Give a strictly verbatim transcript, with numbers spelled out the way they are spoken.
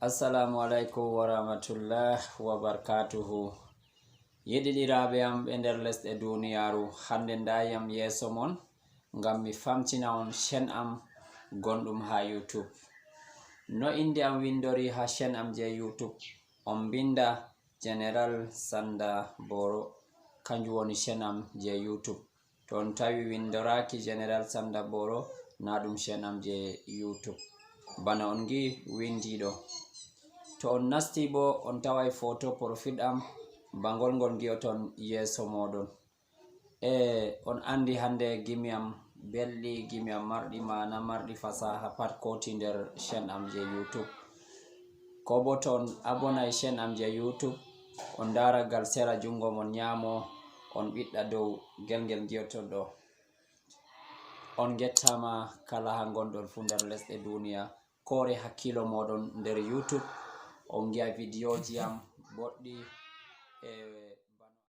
Assalamu alaikum wa rahmatullah wa barakatuhu. Yiɗiɗiraaɓe am ɓe nder lesɗe duniyaaru, hannde ndayam yeeso mon ngam mi famtina on chaîne am gonɗum ha YouTube. No innde am winndori ha chaîne am je YouTube? On mbinnda General Sanda Boro, kanjum woni chaîne am je YouTube. To on tawi winndoraaki General Sanda Boro, na ɗum chaîne am je YouTube. Bana on ngi winndi ɗo. To on nasti bo, on taway photo profile am, bangol ngol ngi'oton yeeso mooɗon. E on anndi hannde gimi am belɗi, gimi am marɗi maana, marɗi fasaha pat koti nder chaîne am je YouTube. Ko bo to on abonay chaîne am je YouTube, on ndaara gal sera junngo mon nyaamo, on ɓiɗɗa dow gel ngel ngi'oton ɗo. On ngettaama kala ha ngonɗon fuu nder lesɗe duniya. Koore hakkiilo mooɗon nder YouTube, on ngi'a vidéoji am boɗɗi e